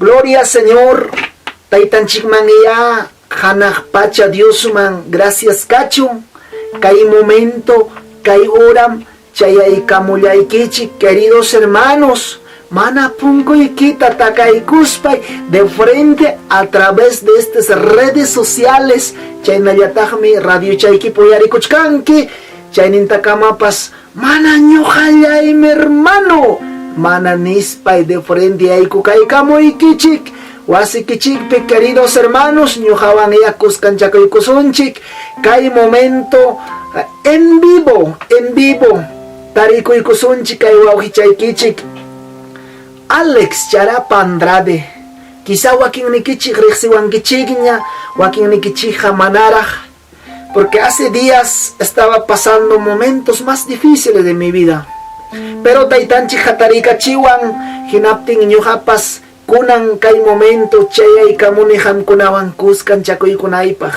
Gloria Señor, taytanchikmanyá hanaq pacha Diosman gracias kachun, kay momento, kay horam chayaykamullaykichik, queridos hermanos, mana punkuykita takaykuspay de frente a través de estas redes sociales, chaynallataqmi radiochaykipi uyarikuchkanki, chaynintakamapas mana ñuqallaymi hermano, mana nispay de frente yaykukaykamuykichik, wasikichikpi queridos hermanos, ñuqawanyá kuskanchakuykusunchik, kay momento en vivo, en vivo, tarikuykusunchik kay wawqichaykichik Alex Charapa Andrade, quizá wakinnikichik riqsiwankichikña, wakinnikichikqa manaraq, porque hace días estaba pasando momentos más difíciles de mi vida. Pero taytanchik hatariykachiwan, hinaptin ñuqapas kunan kay momento chayaykamuni qamkunawan kuskanchakuykunaypaq.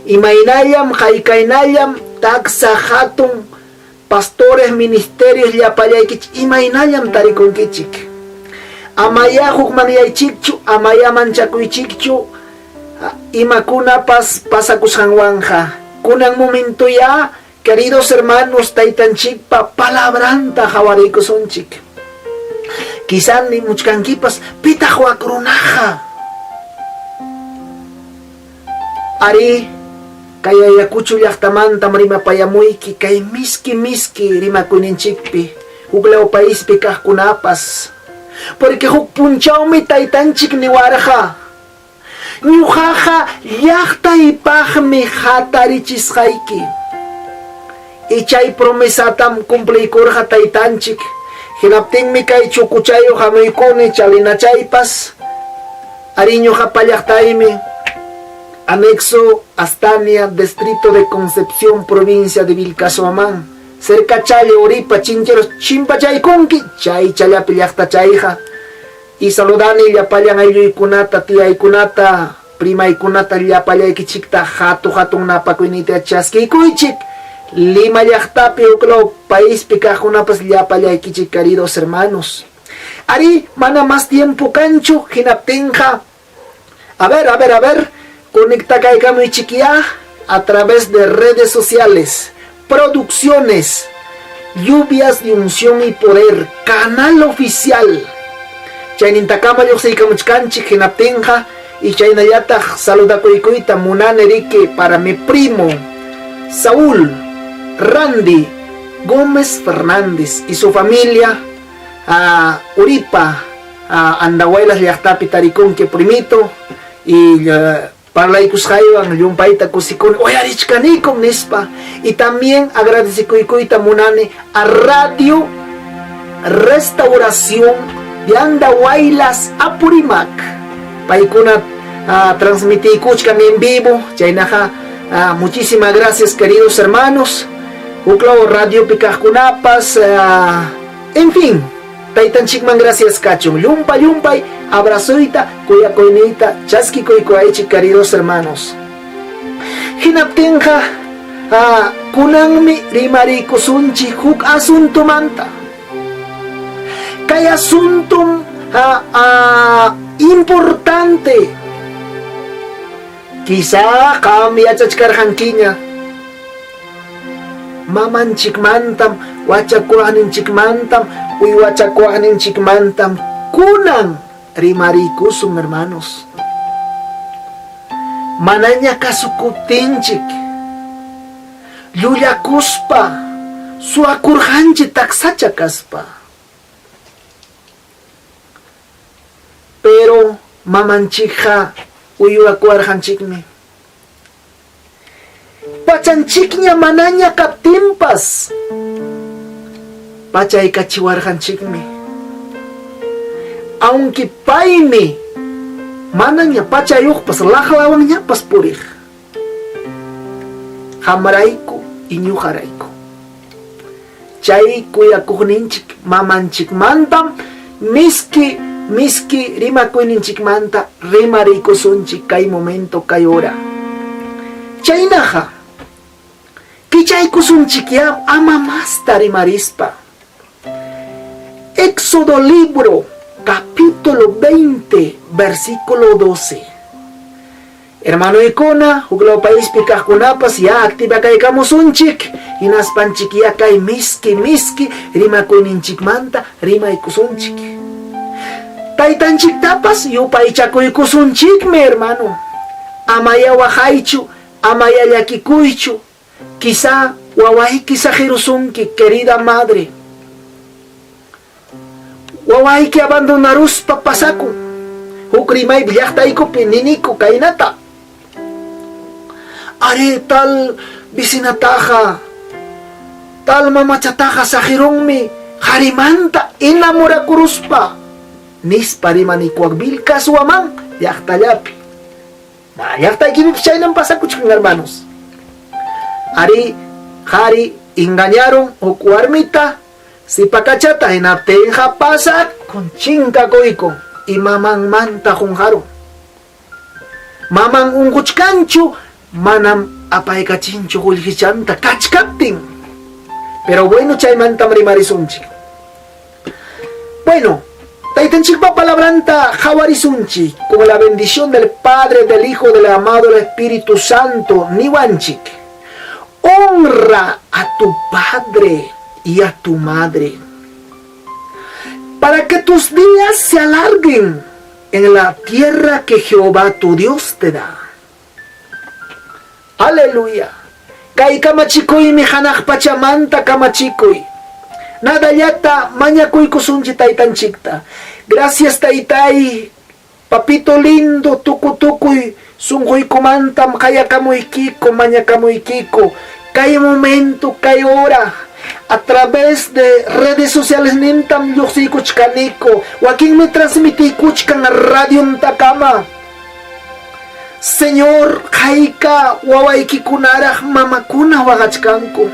Imaynallam, haykaynallam, taksa hatun pastores, ministerios llapallaykichik imaynallam tarikunkichik. Amayá hukmanyaychikchu, amayá manchakuychikchu imakunapas pasakusqanwanqa. Kunan momentoyá, queridos hermanos, taytanchikpa palabranta qawariykusunchik. Quizá nimuchkankipas, pitaq wak runaqa? Arí, kay Ayacucho llaqtamantam rimapayamuyki kay miski miski rimakuyninchikpi, huklaw paispi kaqkunapas. Porque huk punchawmi taytanchik niwarqa, Ñuqaqa llaqtaypaqmi hatarichisqayki. Y chay promesatam cumpliykurqa taytanchik. Hinaptinmi kay chukuchayuq hamuykuni chalinachaypas. Arí, ñuqapa llaqtaymi, anexo Astania, distrito de Concepción, provincia de Vilcashuamán, cerca Challe, Uripa, Chincheros, chimpachaykunki, chay challapi llaqtachayqa. Y saludani llapallan aylluykunata, tiyaykunata, primaykunata llapallaykichikta hatu hatun napakuyniyta chaskiykuychik. Lima llaqtapi huklaw paispi kaqkunapas llapallaykichik, queridos hermanos. Arí, mana más tiempo kanchu, hinaptinqa, a ver, a ver, a ver, conectakaykamuychikyá a través de redes sociales, producciones, Lluvias de Unción y Poder, canal oficial. Chaynintakama lluqsiykamuchkanchik, hinaptinqa, y chaynallataq saludakuykuyta munani riki para mi primo Saúl Randy Gómez Fernández y su familia a Uripa, a Andahuaylas llaqtapi tarikunki primito, y parlaykusqaywan llumpayta kusikuni uyarichkanikum nispa. Y también agradecekuykuyta munani a Radio Restauración de Andahuaylas Apurímac, paykuna transmitiykuchkan en vivo, chaynaqa muchísimas gracias, queridos hermanos, huklaw radiopi kaqkunapas, en fin, taytanchikman gracias kachun. Llumpa llumpay abrazoyta, kuyakuyniyta chaskikuykuaychik, queridos hermanos. Hinaptinqa kunanmi rimariykusunchik huk asuntomanta. Kay asuntom importante. Quizá qam yachachkarqankiña. Mamanchikmantam, wachakuqninchikmantam, uywachakuqninchikmantam kunan rimariykusun, hermanos. Manaña kasukuptinchik, llullakuspa, suwakurqanchik taksacha kaspa. Pero mamanchikqa uywakuwarqanchikmi. Pachanchikña manaña kaptinpas pachaykachiwarqanchikmi. Aunque paymi manaña pachayuqpas laqlawanñapas puriq. Qamrayku y ñuqarayku. Chay kuyakuqninchik mamanchikmantam miski miski rimakuyninchikmanta rimariykusunchik kay momento, kay hora. Chaynaqa, kichaykusunchikyá ama masta rimarispa. Éxodo libro, capítulo 20. versículo 12. Hermanoykuna, huklaw paispi kaqkunapas ya activakaykamusunchik, hinaspanchik ya kay miski miski rimakuyninchikmanta rimaykusunchik. Taytanchiktapas yupaychakuykusunchikmi, hermano. Amaya waqaychu, amaya llakikuychu, quizá wawayki saqirusunki, querida madre. Wawayki abandonaruspa pasakun. Huk rimaypi llaqtaykupi niniku kaynata. Are tal vecinataqa, tal mamachataqa saqirunmi qarimanta enamorakuruspa, nispa rimanikuwaq Vilcashuamán llaqtallapi. Mana llaqtaykipipas chaynam pasakuchkan, hermanos. Ari qari engañarun huk warmita Sipakachata hinaptinqa pasakun, chinkakuykun y mamanmanta qunqarun. Maman unquchkanchu, manam apaykachinchu qullqichanta kachkaptin. Pero bueno, chaymantam rimarisunchik. Bueno, Taytanchikpa palabranta qhawarisunchik con la bendición del Padre, del Hijo, del amado del Espíritu Santo, niwanchik. Honra a tu padre y a tu madre, para que tus días se alarguen en la tierra que Jehová tu Dios te da. Aleluya. Kay kamachikuymi hanaq pachamanta kamachikuy. Nadallata mañakuykusunchik taytanchikta. Gracias taytay, papito lindo, tuku tukuy sunquykumantam qayakamuykiku, mañakamuykiku. Kay momento, kay hora, a través de redes sociales nintam lluqsiykuchkaniku, wakinmi transmitiykuchkan radiontakama. Señor, hayka wawaykikunaraq mamakuna waqachkanku.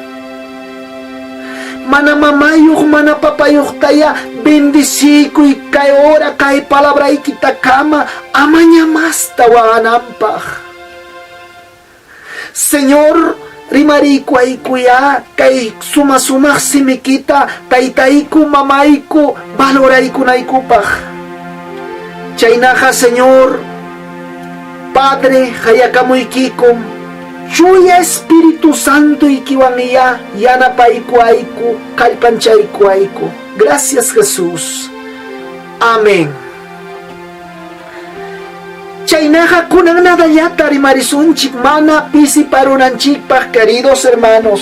Mana mamayuq, mana papayuqtaya bendeciykuy kay hora kay palabraykitakama amaña masta waqananpaq. Señor, rimariykuwaykuyá kay suma-sumaq simikita taytayku, mamayku valoraykunaykupaq. Chaynaqa, Señor, Padre, qayakamuykikum, Chuya Espíritu Santoykiwanyá yanapaykuwayku, kallpanchaykuwayku. Gracias, Jesús. Amén. Chaynaqa kunan nadallata rimarisunchik mana pisiparunanchikpaq, queridos hermanos.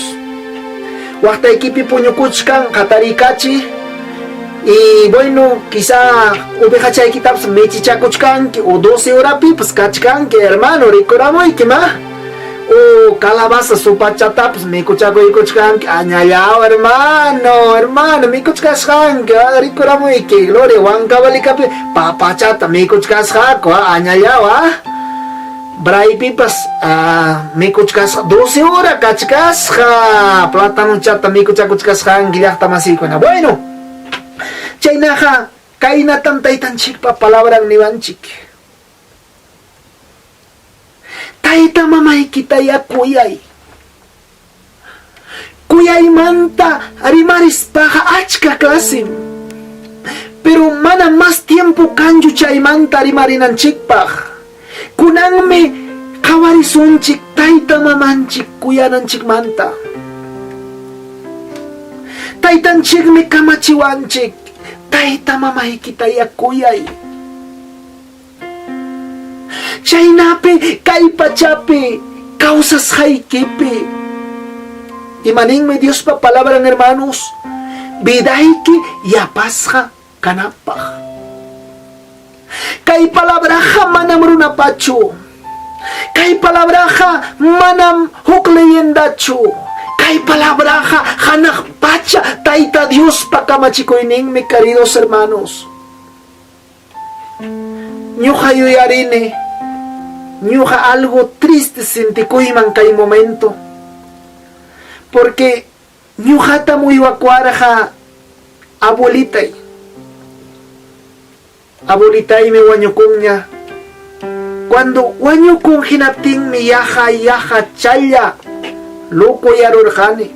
Waqtaykipi puñukuchkan qatariykachi y bueno, quizá ovejachaykitapas michichakuchkanki o 12 horapipas kachkanki, hermano, rikuramuyki ma. O calabaza sopachatapas mikuchakuykuchkanki, añallaw, hermano, hermano, mikuchkasqanki, rikuramuyki, gloria, Huancavalikapi papachata mikuchkasqaku, añallaw, ah. Braypipas mikuchkasqa, 12 hora kachkasqa, platanochata mikuchakuchkasqanki llaqta masiykuna. Bueno, chaynaqa kaynatam taytanchikpa palabran niwanchik. Tayta mamaykitayá kuyay. Kuyaymanta rimarispaqa achka clasim. Pero mana mas tiempo kanchu chaymanta rimarinanchikpaq. Kunanmi qhawarisunchik tayta mamanchik kuyananchikmanta. Taytanchikmi kamachiwanchik, tayta mamaykitayá kuyay. Chaynapi kay pachapi kawsasqaykipi. Imaninmi Diospa palabran, hermanos? Vidayki yapasqa kananpaq. Kay palabraqa manam runapachu. Kay palabraqa manam huk leyendachu. Kay palabraqa hanaq pacha Tayta Diospa kamachikuyninmi, queridos hermanos. Ñuqa yuyarini, ñuqa algo triste sintikuyman kay momento, porque ñuqatam uywakuwarqa abuelitay. Abuelitaymi wañukunña. Cuando wañukun hinaptinmi yaqa yaqa challa locoyarurqani.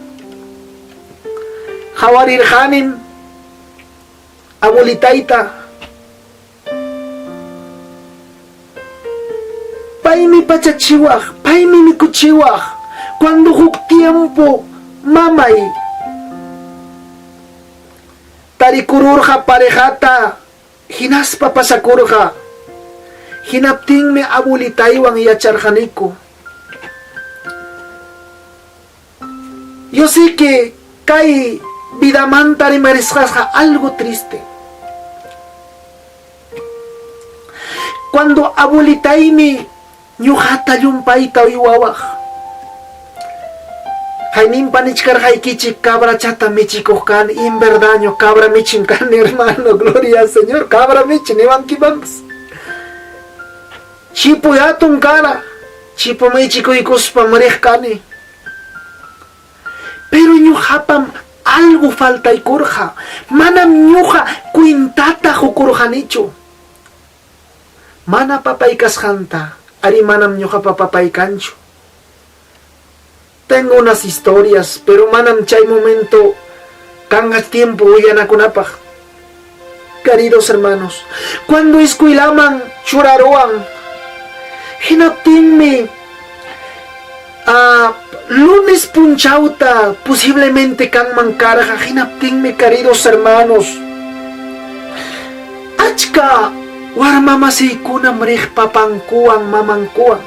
Qawarirqanim abuelitayta. Paymi pachachiwaq, paymi mikuchiwaq. Cuando huk tiempo mamay tarikururqa parejata hinaspa pasakurqa. Hinaptinmi abuelitaywan yacharqaniku. Yo sé que kay vidamanta rimarisqasqa algo triste. Cuando abuelitaymi ñuqata llumpayta uywawaq. Hayninpa nichkarqaykichik cabrachata michikuq kani, en verdad cabra michin kani hermano, gloria al Señor, cabra michi niwankimanpas. Chipuy hatun kara, chipu michikuykuspam riq kani. Pero ñuqapam algo faltaykurqa, manam ñuqa cuentata qukurqanichu. Mana papay kasqanta, ari manam ñuqapa papay kanchu. Tengo unas historias, pero manam chay momento kanqa tiempo willanakunapaq. Queridos hermanos, cuando escuelaman churaruwan, hinaptinmi lunes punchawta posiblemente kanman karqa, hinaptinmi, queridos hermanos, achka warmamasiykunam riq papankuwan mamankuwan.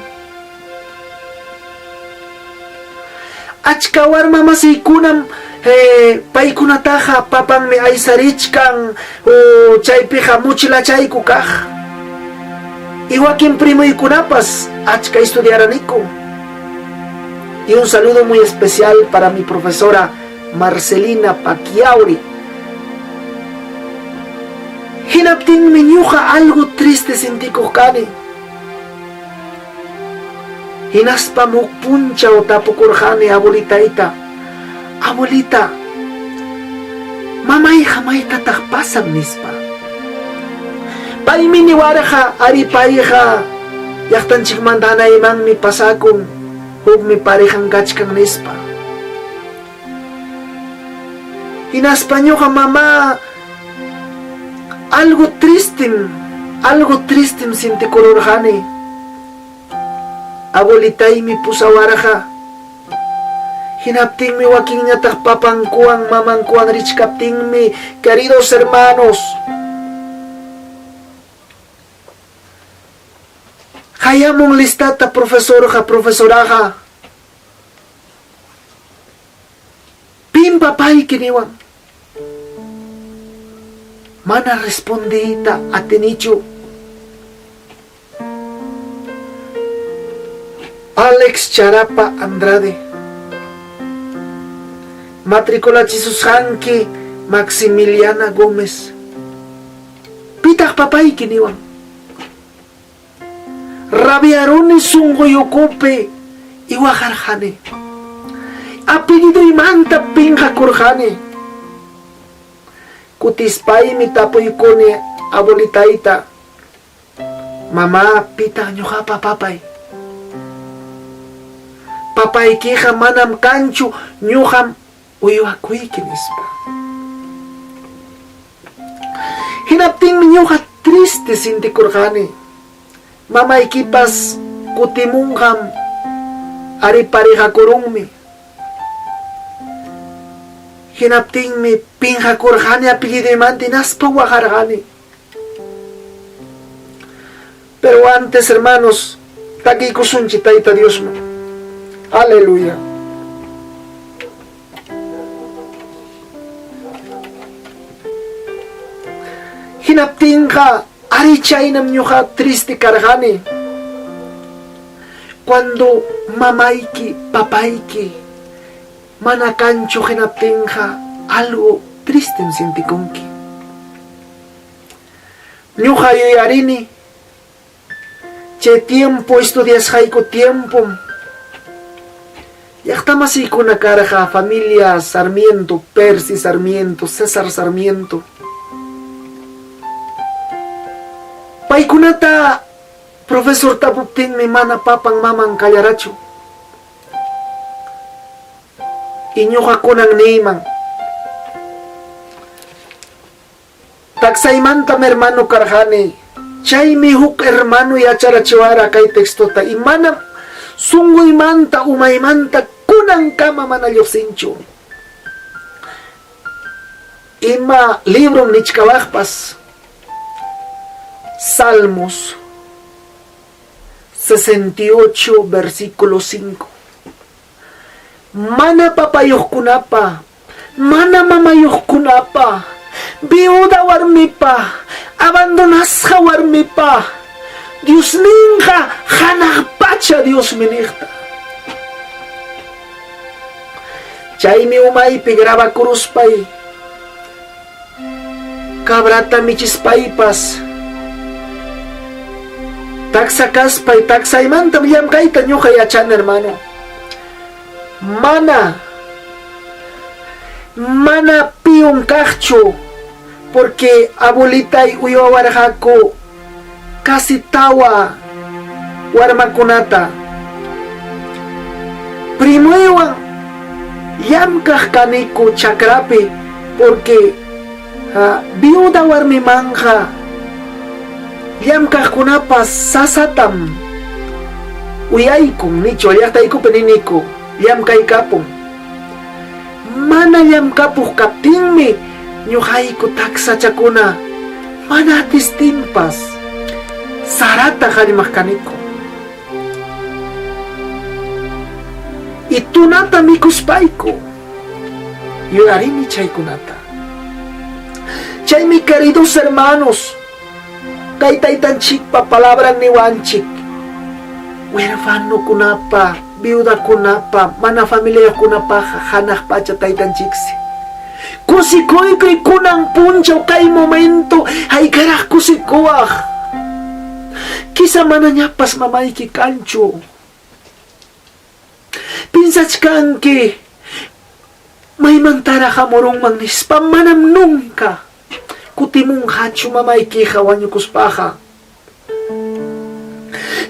Achka warmamasiykunam paykunataqa papanmi aysarichkan chaypiqa mochilachayku kaq. Y wakin primoykunapas achka estudiaraniku. Y un saludo muy especial para mi profesora Marcelina Paquiauri. Hinaptinmi ñuqa algo triste sintikuq kani. Hinaspam huk punchaw tapukurqani abuelitayta, Abuelita, mamayqa maytataq pasan? nispa. Paymi niwarqa, Ari payqa llaqtanchikmanta hanaymanmi pasakun, hukmi parejan kachkan nispa. Hinaspa ñuqa mamá algo tristem, algo tristem sintikururqani. Abuelitaymi pusawarqa. Hinaptinmi wakinñataq papankuwan mamankuwan richkaptinmi, queridos hermanos, qayamun listata profesorqa, profesoraqa. Pim papayki niwan? Mana respondiyta atinichu. Alex Charapa Andrade. Matriculachisusqanki Maximiliana Gómez. Pitaq papayki niwan? Rabiaruni sunquy ukupi y waqarqani. Apellidoymanta pinqakurqani. Kutispaymi tapuykuni abuelitayta, Mamá, pitaq ñuqapa papay? Papaykiqa manam kanchu, ñuqam uywakuyki, nispa. Hinaptinmi ñuqa triste sintikurqani. Mamaykipas kutimunqam, ari parejakurunmi. Hinaptinmi pinqakurqani apellidoymanta hinaspa waqarqani. Pero antes, hermanos, takiykusunchik Tayta Diosman. Aleluya. Hinaptinqa ari chaynam ñuqa triste karqani. Cuando mamayki, papayki mana kanchu hinaptinqa algo tristem sientikunki. Ñuqa yuyarini Chay tiempo estudiasqayku tiempom llaqtamasiykuna karqa familia Sarmiento, Percy Sarmiento, César Sarmiento. Paykunata profesor tapuptinmi mana papan maman kallarachu. Y ñuqa kunan niyman, Taksaymantam hermano karqani. Chaymi huk hermano yacharachiwara kay textota y manam sunquymanta umaymanta kunankama mana lluqsinchu. Ima librom nichkawaqpas Salmos 68 versículo 5. Mana papayuqkunapa, mana mamayuqkunapa, viuda warmipa, abandonasqa warmipa, Diosninqa hanaq pacha Diosmi niqta. Chaymi umaypi grabakuruspay cabrata michispaypas taksa kaspay taksaymantam llamkayta ñuqa yachani hermano. Mana mana piyun kaqchu porque abuelitay uywawarqaku casi tawa warmakunata. Primoywan llamkaq kaniku chakrapi porque viuda warmimanqa llamkaqkunapas sasatam uyaykun nichu llaqtaykupi niniku llamkaykapun. Mana llamkapuq kaptinmi ñuqayku taksachakuna mana atistinpas sarata hallmaq kaniku. Y tunata mikuspayku yuyarini chaykunata. Chaymi queridos hermanos, kay taytanchikpa palabran niwanchik, huerfanokunapa, viudakunapa, mana familiayuqkunapaqqa hanaq pacha taytanchiksi. Kusikuykuy kunan punchaw kay momento haykaraq kusikuwaq. Quizá manañapas mamayki kanchu. Piensachkanki maymantaraq hamurunman nispa manam nunca kutimunqachu mamaykiqa wañukuspaqa.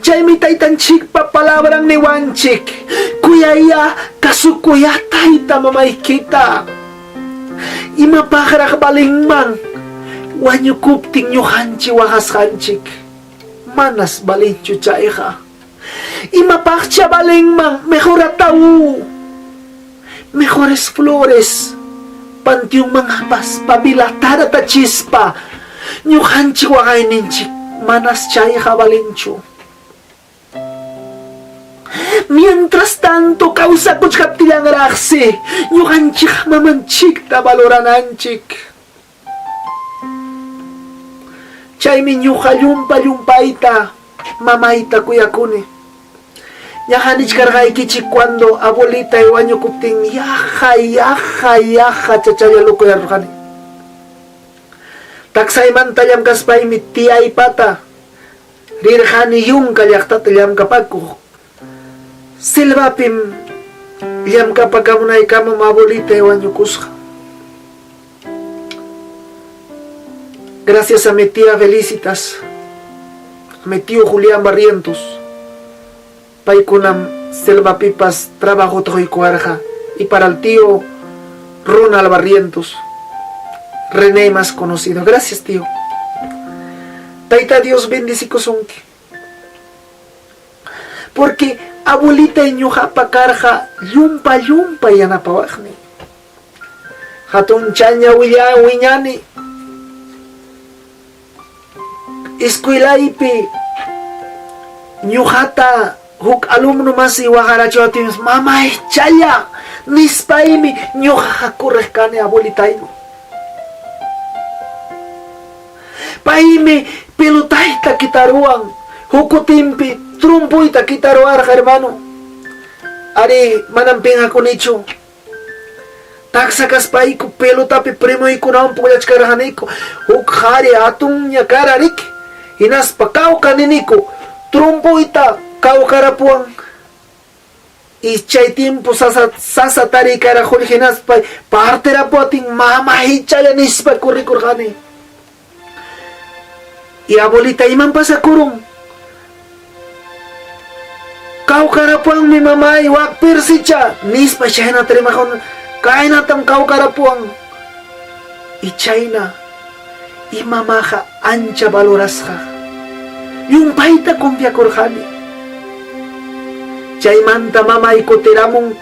Chaymi taytanchikpa palabran niwanchik, kuyayá kasukuyá tayta mamaykita. Imapaqraq valinman wañukuptin ñuqanchik waqasqanchik? Manas valinchu chayqa. Imapaqcha valinman mejor ataúd, mejores flores, panteonman apaspa vilatara tachispa ñuqanchik waqayninchik manas chayqa valinchu. Mientras tanto kawsakuchkaptillanraqsi ñuqanchik mamanchikta valorananchik. Chaymi ñuqa llumpa llumpayta mamayta kuyakuni. Ñaqa nichkarqaykichik cuando abuelitay wañukuptin yaqa yaqa yaqa chachalla locoyarurqani. Taksaymanta llamkaspaymi tiyaypata rirqani yunka llaqtata llamkapakuq. Selvapim llamkapakamunaykamam abuelitay wañukusqa. Gracias a mi tía Felicitas, a mi tío Julián Barrientos, paykunam selvapipas trabajota quykuwarqa y para el tío Ronald Barrientos, René más conocido. Gracias, tío. Tayta Dios bendecikusunki. Porque abuelitay ñuqapa karqa llumpa llumpa yanapawaqmi. Hatunchaña wiñani escuelaypi ñuqata huk alumno masiy waqarachiwaptin mamay challa nispaymi ñuqaqa correq kani abuelitayman. Paymi pelotayta kitaruwan, huk kutinpi trompuyta kitaruwarqa hermano. Ari, manam pinqakunichu. Taksa kaspayku pelotapi primoykunawan pukllachkarqaniku. Huk qhari hatunña kara riki. Hinaspa kawqa niniku trompuyta kawqarapuwan. Y chay tiempo sasa sasa tariy kara qullqi hinaspa parterapuwatin mama hichalla nispa corrikurqani. Y abuelita iman pasakurun? Kawkarapuwanmi mamay wak pirsicha nispa chaynata rimaqun kaynatam kawkarapuwan. Y chayna y mamaqa ancha valorasqa. Llumpayta confiakurqani. Chaymanta mamay kutiramun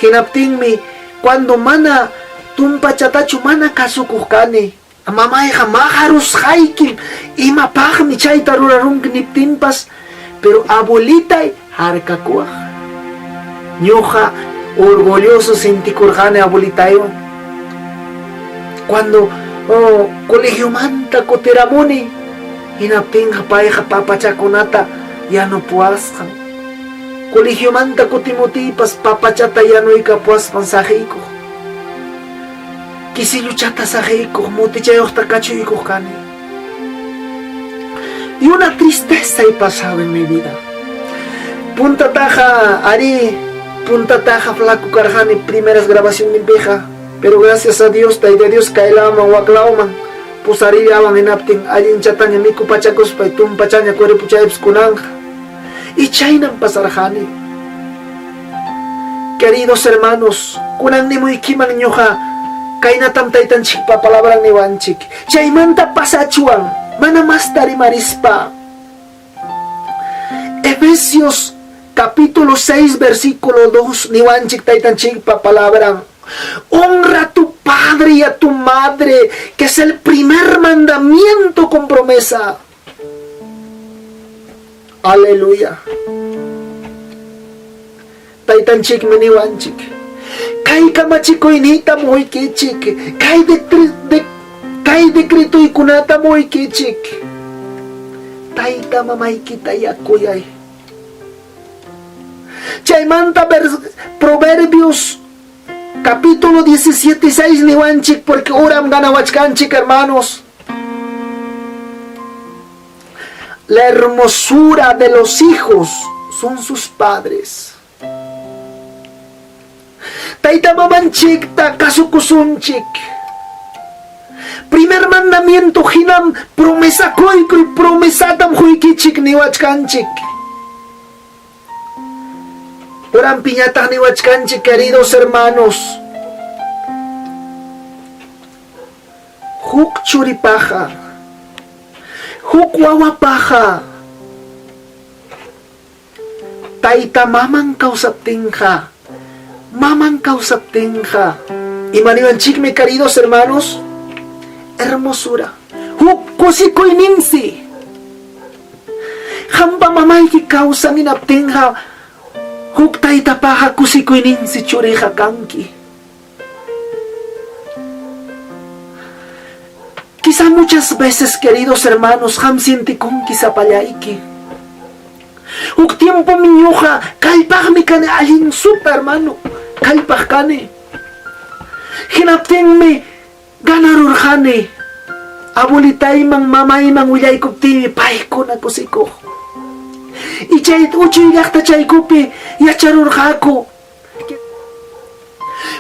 hinaptinmi cuando mana tumpachatachu mana kasukuq kani. Mamayqa maqarusqaykim imapaqmi chayta rurarunki niptinpas, pero abuelitay harkakuwaq. Ñuqa orgulloso sintikurqani abuelitaywan. Cuando oh, colegiomanta kutiramuni, hinaptinqa payqa papachakunata yanupuwasqan. Colegiomanta kutimutiypas papachata yanuykapuwaspan saqiykuq. Kisilluchata saqiykuq, mutichayuqta kachuykuq kani. Y una tristeza he pasado en mi vida. Puntataqa, arí, puntataqa flaco karqani primeras grabacionninpiqa, pero gracias a Dios, Tayta Dios kaylawman waklawman pusarillawan hinaptin allinchataña mikupachakuspay tumpachaña cuerpochaypas kunanqa. Y chaynam pasarqani. Queridos hermanos, kunan nimuykiman ñuqa kaynatam Taytanchikpa palabran niwanchik, chaymanta pasachwan mana masta rimarispa. Efesios capítulo 6 versículo 2 niwanchik Taytanchikpa palabran. Honra a tu padre y a tu madre, que es el primer mandamiento con promesa. Aleluya. Taytanchikmi niwanchik. Kay kamachikuyniytam quykichik. Kay de, kay decretoykunatam quykichik. Tayta mamaykita yakuyay. Chaymanta Proverbios capítulo 17 6 niwanchik porque uram ganawachkanchik hermanos. La hermosura de los hijos son sus padres. Tayta mamanchikta kasukusunchik. Primer mandamiento hinam promesakuykuy promesatam quykichik niwachkanchik. Uranpiñataq niwachkanchik, queridos hermanos. Huk churipaqa, huk wawapaqa, tayta maman kawsaptinqa, maman kawsaptinqa, ima niwanchikmi, queridos hermanos? Hermosura, huk kusikuyninsi. Qampa mamayki kawsan hinaptinqa, huk taytapaqa kusikuyninsi churiqa kanki. Quizá muchas veces, queridos hermanos, qam sientikunki sapallayki. Huk tiempom ñuqa kallpaqmi kani allin supa hermano, kallpaq kani. Hinaptinmi ganarurqani. Abuelitayman, mamayman willaykuptiymi paykuna kusikuq. Y chay uchuy llaqtachaykupi yacharurqaku.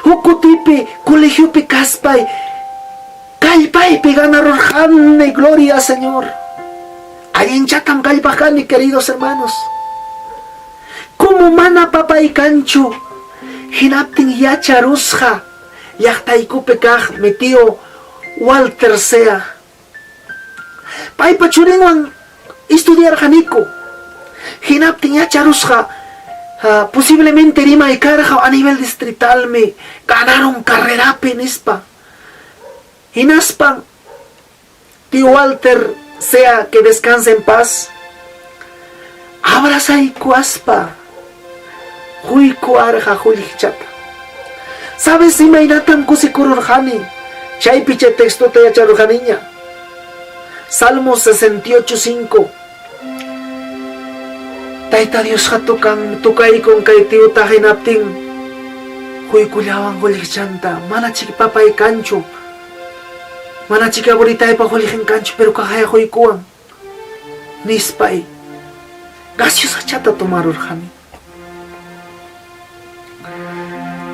Huk kutipi colegiopi kaspay kallpaypi ganarurqani, gloria Señor. Allinchatam kallpaq kani, queridos hermanos. Como mana papay kanchu, hinaptin yacharusqa llaqtaykupi kaq mi tío Walter Sea. Paypa churinwan estudiarqaniku. Hinaptin yacharusqa posiblemente rimay karqa a nivel distritalmi ganaron carrerapi nispa. Hinaspan tío Walter sea que descanse en paz abrazaykuaspa quykuarqa qullqichata. Sabes imaynatam kusikururqani chaypi chay textota yacharurqaniña. Salmo 68, 5. Tayta Diosqa tukan tukaykun kay tiuta hinaptin quykullawan qullqichanta mana chik papay kanchu mana chik abuelitaypa qullqin kanchu pero kaqaya quykuwan nispay gaseosachata tomarurqani.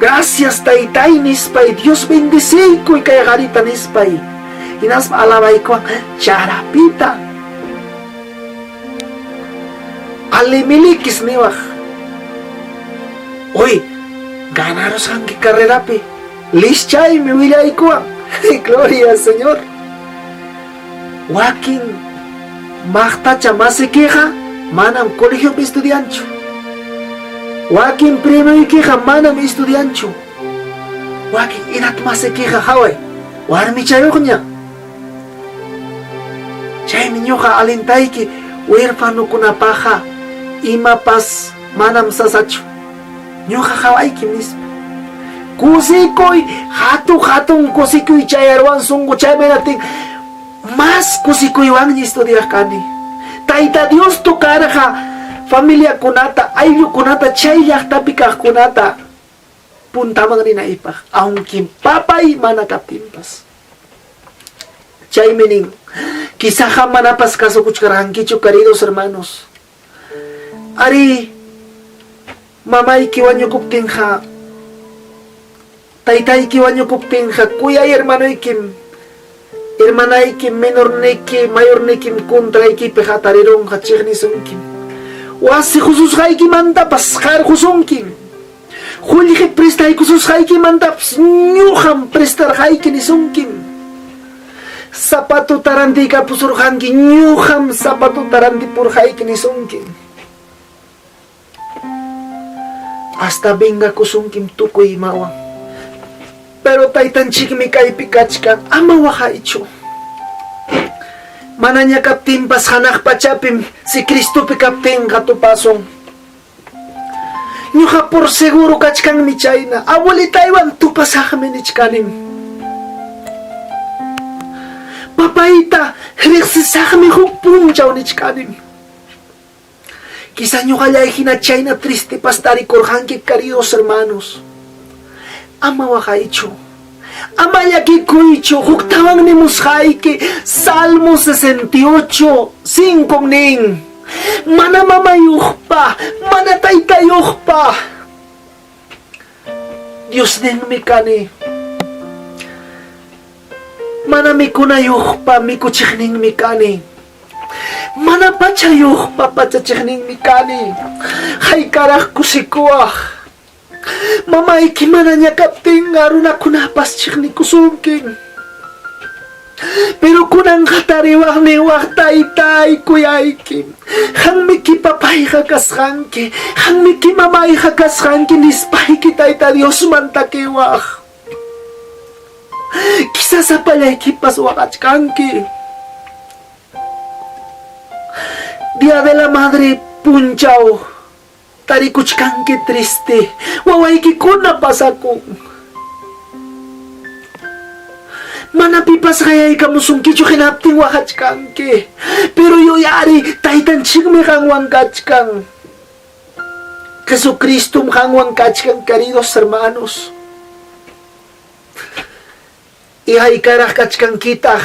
Gracias taytay nispay Dios bendeciykuy kay qarita nispay hinaspa alabaykuwan charapita alimilikis niwaq uy ganarusqanki carrerapi lischaymi willaykuwan gloria al Señor wakin Maqtacha masikiqa manam colegiopi estudianchu. Wakin primoykiqa manam estudianchu. Wakin edad masikiqa haway warmichayuqña. Chaymi ñuqa alentayki huerfanokunapaqqa imapas manam sasachu. Ñuqa hawaykim nispa. Kusikuy, hatu hatun kusikuy chayarwan sunquchaymi hinaptin mas kusikuywanña estudiaq kani. Tayta Dios tocarqa familiakunata, ayllukunata, chay llaqtapi kaqkunata puntaman rinaypaq, aunque papay mana kaptinpas. Chaymi nin, Quizá manapas kasukuchkarqankichu, queridos hermanos. Arí, mamayki wañukuptinqa, taytayki wañukuptinqa, kuyay hermanoykim, hermanaykim, menorniki, mayornikim contraykipi hatarirunqa, chiqnisunkim. Wasi qususqaykimantapas qarqusunkim. Qullqi prestaykususqaykimantapas ñuqam prestarqayki nisunkim. Zapatota rantiykapusurqanki, ñuqam zapatota rantipurqayki nisunkim. Hasta vengakusunkim tukuy imawan. Pero taytanchikmi kaypi kachkan, ama waqaychu. Manaña kaptinpas hanaq pachapim si Cristopi kaptinqa tupasun. Ñuqa por seguro kachkanmi chayna, abuelitaywan tupasaqmi nichkanim. Papayta riqsisaqmi huk punchaw nichkanim. Quizá ñuqallay hina chayna tristepas tarikurqanki, queridos hermanos. Ama waqaychu. Ama llakikuychu, huktawan nimusqayki, Salmo 68, 5 nin, Mana mamayuqpa, mana taytayuqpa, Diosninmi kani. Mana mikunayuqpa mikuchiqninmi kani. Mana pachayuqpa pachachiqninmi kani. Haykaraq kusikuwaq. Mamayki manaña kaptinqa runakunapas chiqnikusunkin. Pero kunanqa tariwaq niwaq taytay kuyayki. Qanmiki papayqa kasqanki, qanmiki mamayqa kasqanki nispayki Tayta Diosman takiwaq. Quizás sapallaykipas waqachkanki. Día de la Madre punchaw tarikuchkanki triste, wawaykikuna pasakun. Mana pipas qayaykamusunkichu hinaptin waqachkanki. Pero yuyari, taytanchikmi qanwan kachkan. Jesucristom qanwan kachkan, queridos hermanos. Y haykaraq kachkankitaq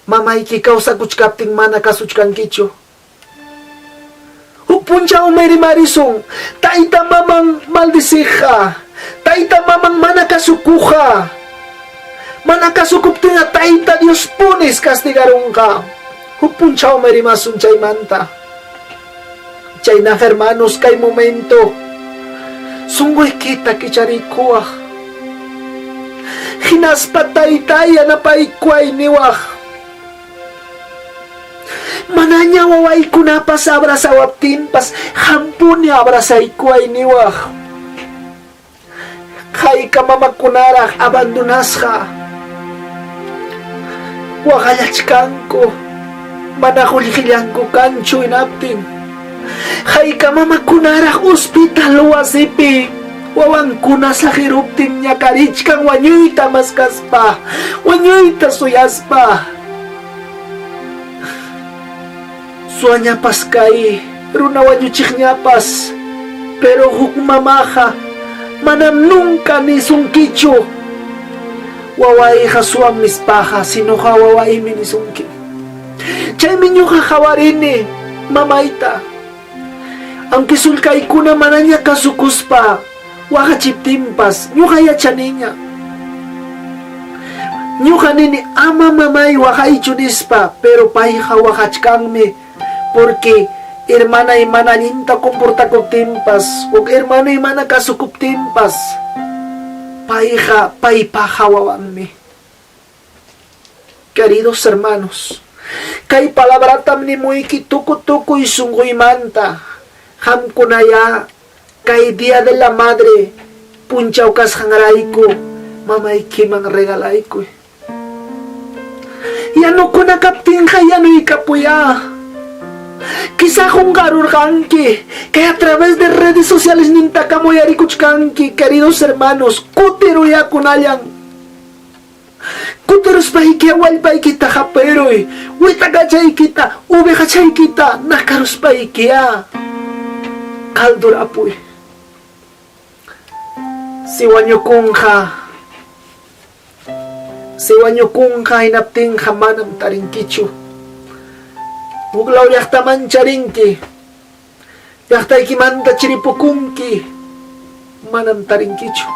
mamayki kawsakuchkaptin mana kasuchkankichu. Huk punchawmi rimarisun, tayta maman maldiciqqa, tayta maman mana kasukuqqa, mana kasukuptinqa Tayta Diospunis castigarunqa. Huk punchawmi rimasun chaymanta. Chaynaqa hermanos, kay momento sunquykita kichariykuwaq. Hinaspa taytay yanapaykuway niwaq. Manaña wawaykunapas abrazawaptinpas qampuni abrazaykuway niwaq. Hayka mamakunaraq abandonasqa waqallachkanku mana qullqillanku kanchu hinaptin. Hayka mamakunaraq hospital wasipi wawankuna saqiruptin ñakarichkan wañuyta maskaspa, wañuyta suyaspa. Suwañapas kay, runa wañuchiqñapas, pero huk mamaqa manam nunca nisunkichu wawayqa suwam nispaqa, sinoqa wawaymi nisunki. Chaymi ñuqa qawarini mamayta. Aunque sullkaykuna manaña kasukuspa waqachiptinpas, ñuqa yachaniña. Ñuqa nini ama mamay waqaychu nispa, pero payqa waqachkanmi porque hermanay mana allinta comportakuptinpas, huk hermanoy mana kasukuptinpas, payqa paypaqa wawanmi. Queridos hermanos, Kay palabratam nimuyki tuku-tukuy sunquymanta, qamkunayá kay Día de la Madre punchaw kasqanrayku mamaykiman regalaykuy. Yanukuna kaptinqa yanuykapuyá. Quizá qunqarurqanki, kay a través de redes sociales nintakam uyarikuchkanki, queridos hermanos, kutiruyakunallan. Kutiruspayki wallpaykita hapiruy, witakachaykita, ovejachaykita nakaruspaykiá caldurapuy. Si wañukunqa, si wañukunqa hinaptinqa manam tarinkichu. Huklaw llaqtaman charinki, llaqtaykimanta chiripukunki, manam tarinkichu.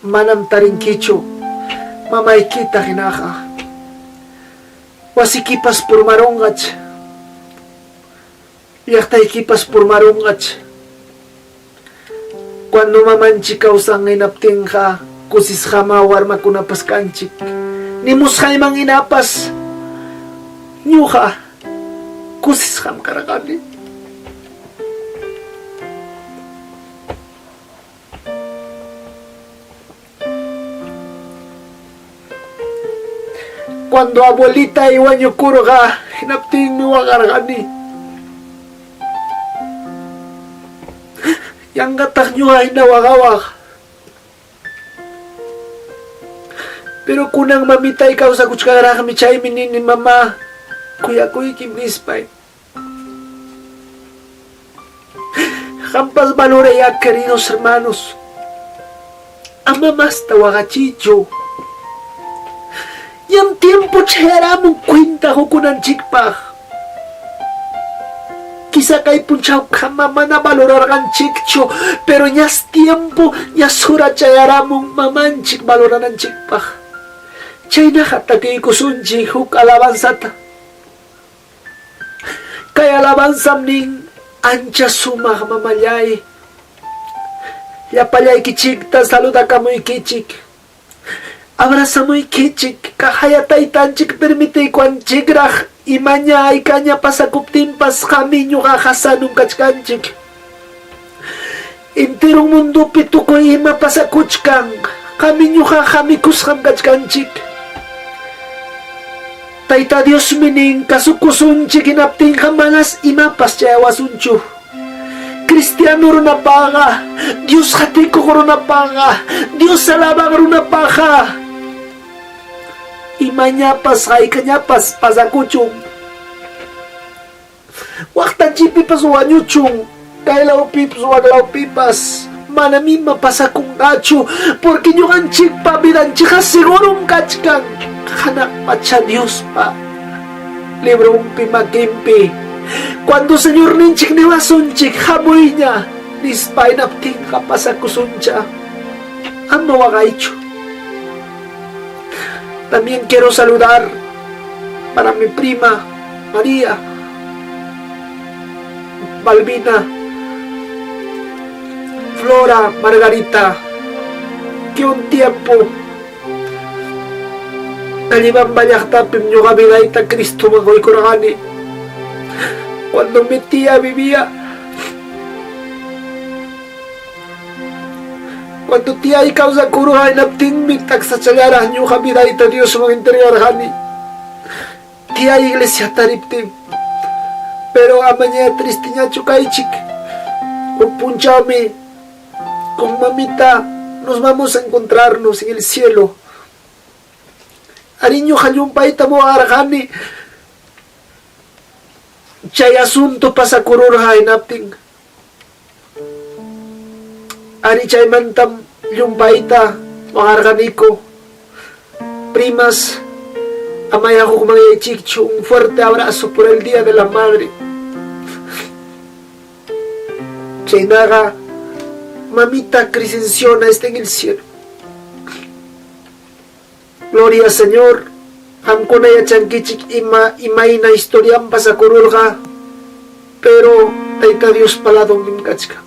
Manam tarinkichu mamaykita hinaqa. Wasikipas purmarunqach, llaqtaykipas purmarunqach. Cuando mamanchik kawsan hinaptinqa kusisqamá warmakunapas kanchik. Nimusqayman hinapas ñuqa kusisqam karqani. Cuando abuelitay wañukurqa hinaptinmi waqarqani. Yanqataq ñuqa hina waqawaq. Pero kunan mamitay kawsakuchkanraqmi chaymi nini mamá kuyakuykim nispay. Qampas valorayá queridos hermanos. Ama masta waqachiychu. Ñam tiempo chayaramun cuenta qukunanchikpaq. Quizá kay punchawkama mana valorarqanchikchu, pero ñas tiempo, ñas hora chayaramun mamanchik valorananchikpaq. Chaynaqa takiykusunchik huk alabanzata. Kay alabanzam nin, Ancha sumaq mamallay, llapallaykichikta saludakamuykichik, abrazamuykichik, kaqaya taytanchik permitiykuwanchikraq imaña haykaña pasakuptinpas qami ñuqaqa sanum kachkanchik. Enteron mundopi tukuy ima pasakuchkan, qami ñuqaqa mikusqam kachkanchik. Tayta Diosmi nin, kasukusunchik hinaptinqa manas imapas chayawasunchu. Cristiano runapaqa, Dios qatikuq runapaqa, Dios alabaq runapaqa, imañapas haykañapas pasakuchun. Waqtanchikpipas wañuchun, kaylawpipas waklawpipas manam ima pasakunqachu, porque ñuqanchikpa vidanchikqa segurom kachkan hanaq pacha Diospa libronpi makinpi. Cuando Señorninchik niwasunchik hamuyña nispa hinaptinqa pasakusuncha. Ama waqaychu. También quiero saludar para mi prima María, Balbina, Flora, Margarita, que un tiempo Callibamba llaqtapim ñuqa vidayta Cristoman quykurqani. Cuando mi tía vivía, Cuando tiyay kawsakurqa hinaptinmi taksachallaraq ñuqa vidayta Diosman entregarqani. Tiyay iglesiata riptin. Pero amaña tristeñachu kaychik. Huk punchawmi con mamita nos vamos a encontrarnos en el cielo. Arí ñuqa llumpaytam waqarqani. Chay asunto pasakururqa hinaptin. Arí chaymantam llumpayta waqarqaniku. Primas, amaya hukmanyaychikchu un fuerte abrazo por el Día de la Madre. Chaynaqa mamita Criscenciona está en el cielo. Gloria Señor, qamkuna yachankichik ima imayna historiam pasakururqa, pero Tayta Diospa ladonpim kachkan.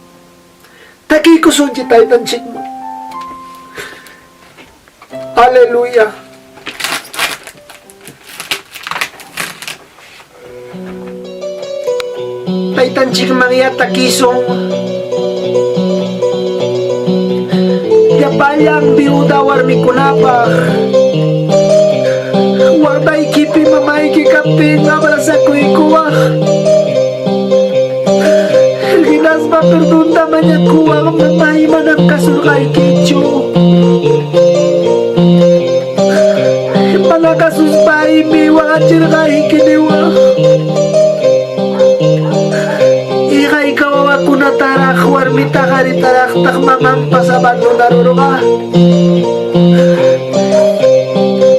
Takiykusunchik Taytanchikman. Aleluya. Taytanchikmanyá takisun. Llapallan viuda warmikunapaq. Waqtaykipi mamayki kaptin abrazakuykuwaq. Hinaspa perdonta mañakuwaq mamay manam kasurqaykichu. Mana kasuspaymi waqachirqayki niwaq. Iqayka wawakunataraq warmita qaritaraqtaq mamanpas abandonarurqa.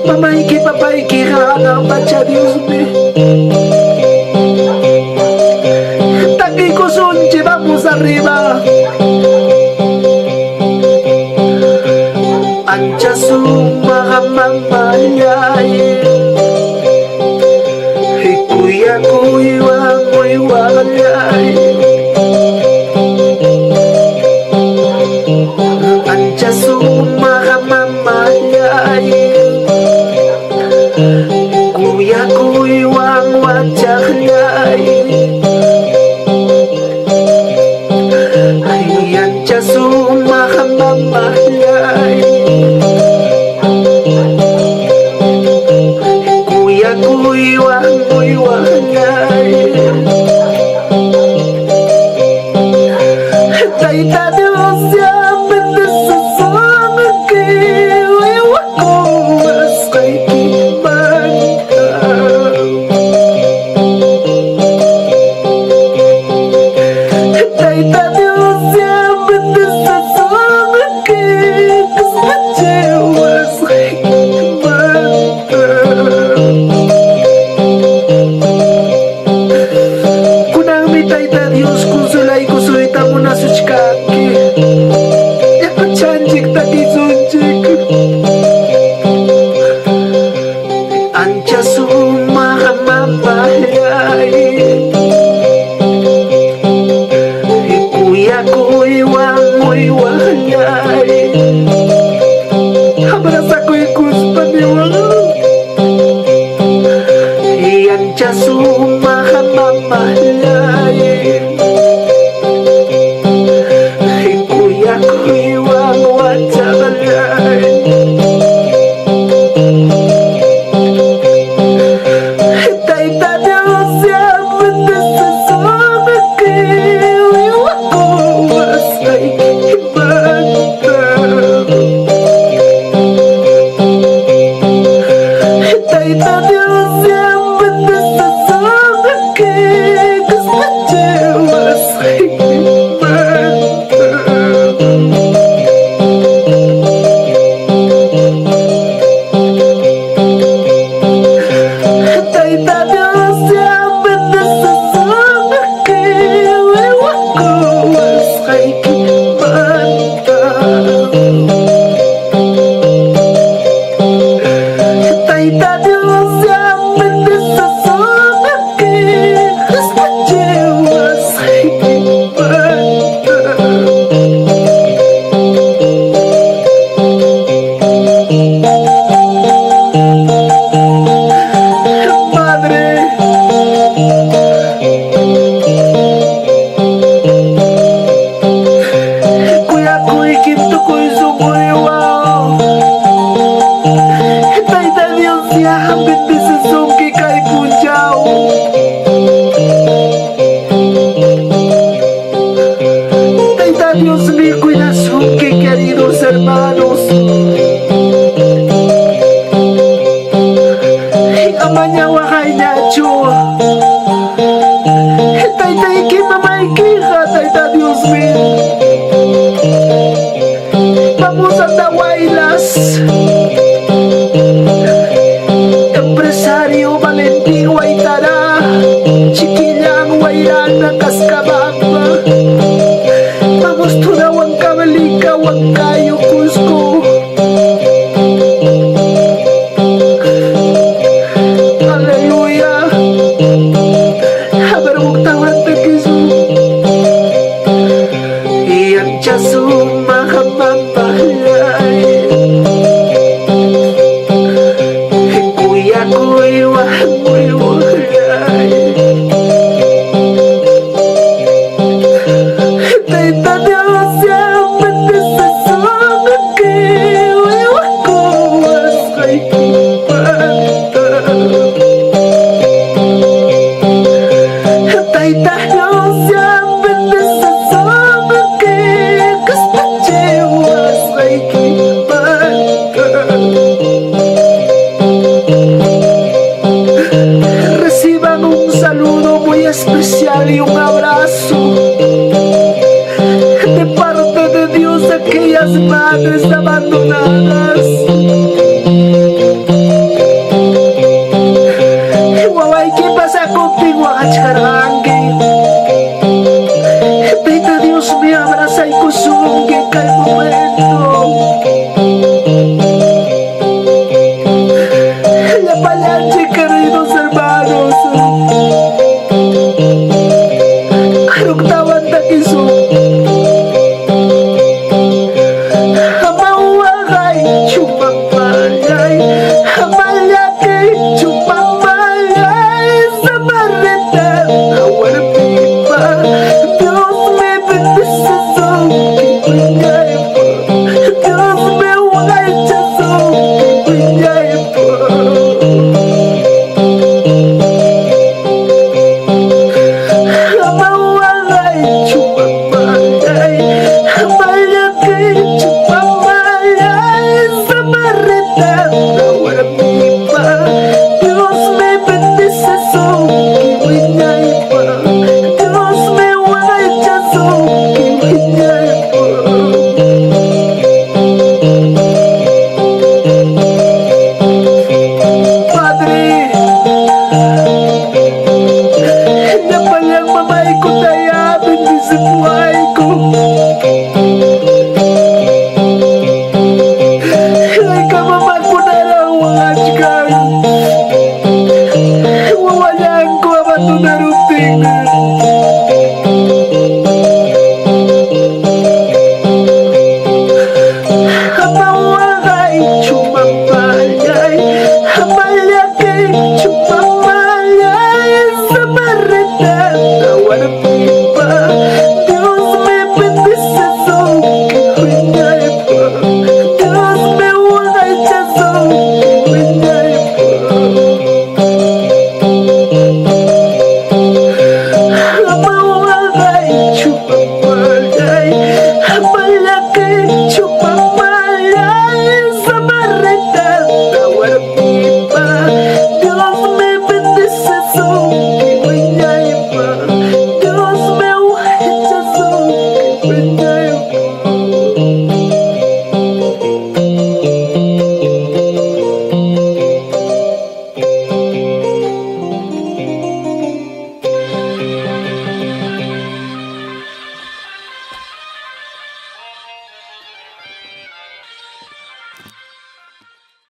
Mamayki papaykiqa hanaq pacha Diosmi. Takiykusunchik, vamos arriba. Ancha sumaq mamallay. Kuyakuywan uywallay. Ancha sumaq mamallay. Kuyakuywan wachaqllay. Ay, ancha sumaq mamallay. Kuyakuywan uywallay. Tayta Dios ya bendecisunki uywakuwasqaykimanta. Tayta Dios ya bendecisunki qismachiwasqaykimanta. Kunanmi Tayta Dios consuelaykusuyta munasuchkanki. Llapachanchik takisunchik. Ancha sumaq mamallay. Kuyakuywan uywallay. Abrazakuykuspa niwan. Ancha sumaq mamallay. Kuyakuywan wachaqallay. Tayta Dios ya bendecisunki uywakuwasqaykimanta. Tayta Dios ya bendecisunki qismachiwasqaykimanta. Tayta Dios ya bendecisunki uywakuwasqaykimanta. Tayta Dios ya bendecisunki qismachiwasqaykimanta. Madre. Kuyakuykim tukuy sunquywan. Tayta Dios ya bendecisunki kay punchaw. Tayta Diosmi cuidasunki, queridos hermanos. Amaña waqayñachu. Taytayki mamaykiqa Tayta Diosmi. Vamos a Andahuaylas. Empresario Valentín Guaitará, Chiquillán Guairana Cascabamba. Vamos toda Huancavelica, Huancayo, Cusco. Aleluya. A ver, takisun. Ancha sumaq mamallay. Kuyakuywan uywallay. Dale un abrazo de parte de Dios a aquellas madres abandonadas. Wawayki pasakuptin waqachkarqanki. Tayta Diosmi abrazaykusunki kay momento. Llapallanchik, queridos hermanos. Aruktawan takisun. Ama waqaychu mamallay, ama llakiychu mamallay, samarrita warmipa, Dios me bendice wiñaypa, Dios me waqaychasunki wiñaypa. Ama waqaychu mamallay, ama llakiychu mamallay, samarrita warmipa, Dios me bendice wiñaypa, Dios me waqaychasunki wiñaypa. Padre, llapallan mamaykutayá bendecipuwayku. Hayka mamakunaraq waqachkan wawallanku abandonaruptin. Ama waqaychu mamallay, ama llakiychu mamallay, samarrita warmipa, Dios me bendice wiñaypa, Dios me waqaychasunki wiñaypa. Ama waqaychu mamallay, ama llakiychu mamallay, samarrita warmipa, Dios me bendice wiñaypa, Dios me waqaychasunki wiñaypa.